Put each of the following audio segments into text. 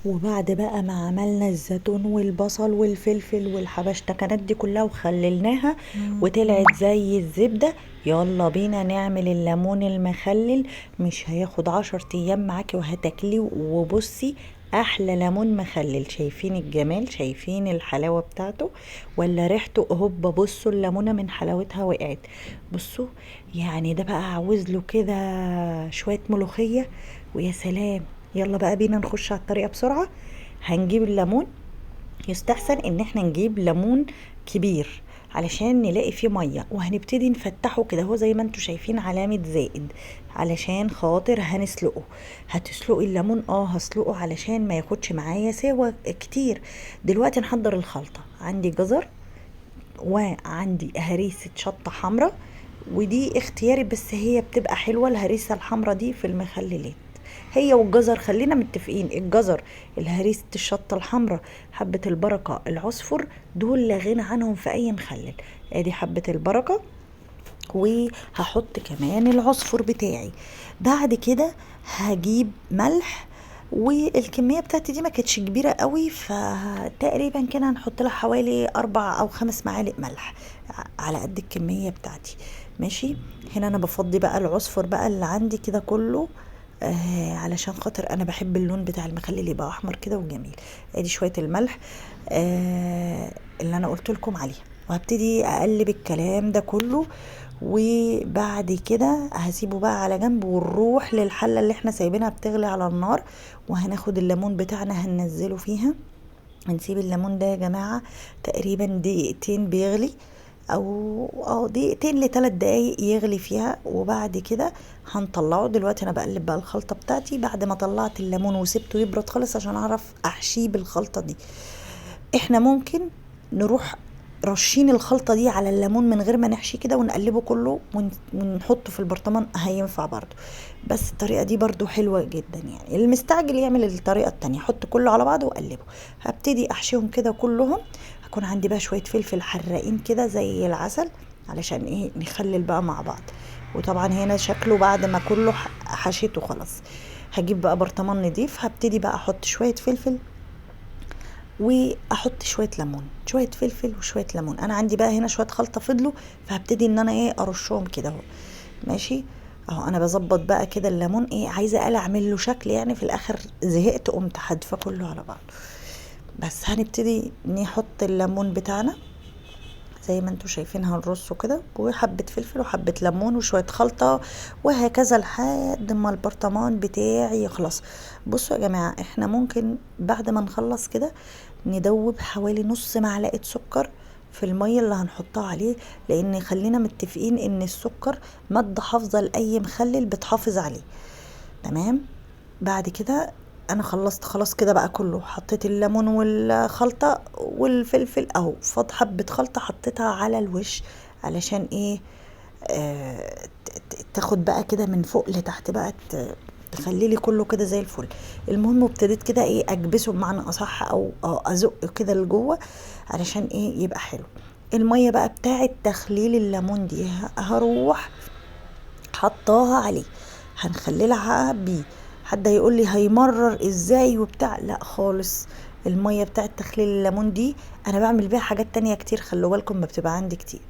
وبعد بقى ما عملنا الزيتون والبصل والفلفل والحبشتكنات دي كلها وخللناها وطلعت زي الزبدة، يلا بينا نعمل الليمون المخلل. مش هياخد 10 ايام معاكي وهتاكليه. وبصي احلى ليمون مخلل، شايفين الجمال، شايفين الحلاوة بتاعته ولا ريحته؟ هوبا بصوا الليمونة من حلاوتها وقعت. بصوا يعني ده بقى عاوز له كده شوية ملوخية ويا سلام. يلا بقى بينا نخش على الطريقة بسرعة. هنجيب الليمون، يستحسن ان احنا نجيب ليمون كبير علشان نلاقي فيه مية، وهنبتدي نفتحه كده اهو زي ما انتوا شايفين علامة زائد علشان خاطر هنسلقه. هتسلقي الليمون؟ هسلقه علشان ما ياخدش معايا سوا كتير. دلوقتي نحضر الخلطة. عندي جزر وعندي هريسة شطة حمراء، ودي اختياري بس هي بتبقى حلوة الهريسة الحمراء دي في المخللات هي والجزر. خلينا متفقين الجزر، الهريسة الشطة الحمراء، حبة البركة، العصفر، دول لا غنى عنهم في اي مخلل. ادي حبة البركة وهحط كمان العصفر بتاعي. بعد كده هجيب ملح، والكمية بتاعتي دي ما كانتش كبيرة قوي، فتقريبا كده هنحط لها حوالي 4 أو 5 معالق ملح على قد الكمية بتاعتي. ماشي، هنا أنا بفضي بقى العصفر بقى اللي عندي كده كله، علشان خاطر أنا بحب اللون بتاع المخلل يبقى أحمر كده وجميل. ادي شوية الملح اللي أنا قلت لكم عليها، وهبتدي أقلب الكلام ده كله. وبعد كده هسيبه بقى على جنب ونروح للحلة اللي احنا سايبينها بتغلي على النار، وهناخد الليمون بتاعنا هننزله فيها. هنسيب الليمون ده يا جماعة تقريبا دقيقتين بيغلي، او دقيقتين لتلات دقايق يغلي فيها، وبعد كده هنطلعه. دلوقتي انا بقلب بقى الخلطة بتاعتي بعد ما طلعت الليمون وسبته يبرد خالص عشان اعرف احشيه بالخلطة دي. احنا ممكن نروح رشين الخلطة دي على الليمون من غير ما نحشيه كده ونقلبه كله ونحطه في البرطمان، هينفع برضو، بس الطريقة دي برضو حلوة جدا. المستعجل يعمل الطريقة التانية، حط كله على بعضه وقلبه. هبتدي احشيهم كده كلهم. هكون عندي بقى شوية فلفل حراقين كده زي العسل علشان نخلل بقى مع بعض. وطبعا هنا شكله بعد ما كله حشيته خلاص. هجيب بقى برطمان نضيف، هبتدي بقى احط شوية فلفل واحط شوية ليمون، شوية فلفل وشوية ليمون. انا عندي بقى هنا شوية خلطه فضلوا، فهبتدي ان انا ارشهم كده اهو. ماشي اهو، انا بظبط بقى كده الليمون، عايزه اقل اعمل له شكل في الاخر زهقت قمت حادفه كله على بعضه. بس هنبتدي نحط الليمون بتاعنا زي ما انتوا شايفين، هنرصه كده وحبه فلفل وحبه ليمون وشوية خلطه وهكذا لحد ما البرطمان بتاعي يخلص. بصوا يا جماعة، احنا ممكن بعد ما نخلص كده ندوب حوالي نص معلقه سكر في المية اللي هنحطها عليه، لان خلينا متفقين ان السكر مادة حافظه لاي مخلل بتحافظ عليه. تمام. بعد كده انا خلصت خلاص كده بقى كله، حطيت الليمون والخلطه والفلفل اهو، فاض حبه خلطه حطيتها على الوش علشان تاخد بقى كده من فوق لتحت بقى، تخلي لي كله كده زي الفل. المهم وابتديت كده اكبسه بمعنى اصح، او ازق كده لجوه علشان يبقى حلو. المية بقى بتاعه تخليل الليمون دي هروح حطاها عليه، هنخللها بيه. حد هيقول لي هيمرر ازاي وبتاع، لا خالص، المية بتاعه تخليل الليمون دي انا بعمل بيها حاجات تانية كتير، خلوا بالكم ما بتبقى عندي كتير،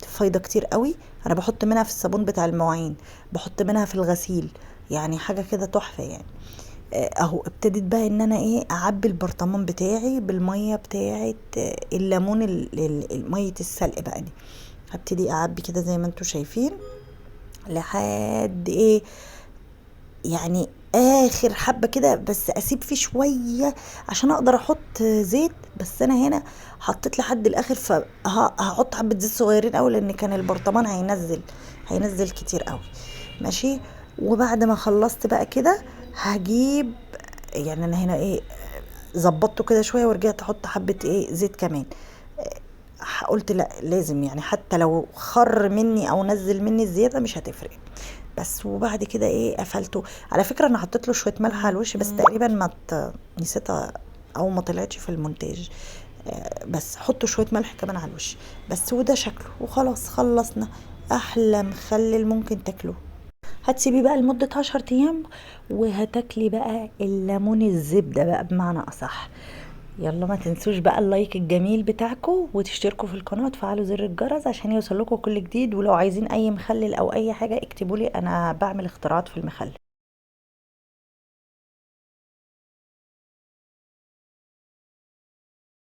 فايده كتير قوي. انا بحط منها في الصابون بتاع المواعين، بحط منها في الغسيل، حاجة كده تحفة. اهو ابتديت بقى ان انا اعبي البرطمان بتاعي بالمية بتاعه الليمون، مية السلق بقى دي. هبتدي اعبي كده زي ما انتم شايفين لحد اخر حبه كده، بس اسيب فيه شوية عشان اقدر احط زيت. بس انا هنا حطيت لحد الاخر، فهحط حبه زيت صغيرين قوي لان كان البرطمان هينزل كتير قوي. ماشي. وبعد ما خلصت بقى كده هجيب، انا هنا ظبطته كده شوية ورجعت احط حبه زيت كمان. قلت لا لازم، حتى لو خر مني او نزل مني الزيادة مش هتفرق. بس وبعد كده قفلته. على فكرة انا حطيت له شوية ملح على الوش، بس تقريبا ما نسيتها او ما طلعتش في المونتاج. بس حطوا شوية ملح كمان على الوش بس، وده شكله. وخلاص خلصنا احلى مخلل ممكن تاكلوه. هتسيبيه بقى لمدة 10 ايام وهتاكلي بقى الليمون الزبدة بقى بمعنى اصح. يلا ما تنسوش بقى ال like الجميل بتاعكم، وتشتركوا في القناة وتفعلوا زر الجرس عشان يوصلكوا كل جديد. ولو عايزين اي مخلل او اي حاجة اكتبولي، انا بعمل اختراعات في المخلل.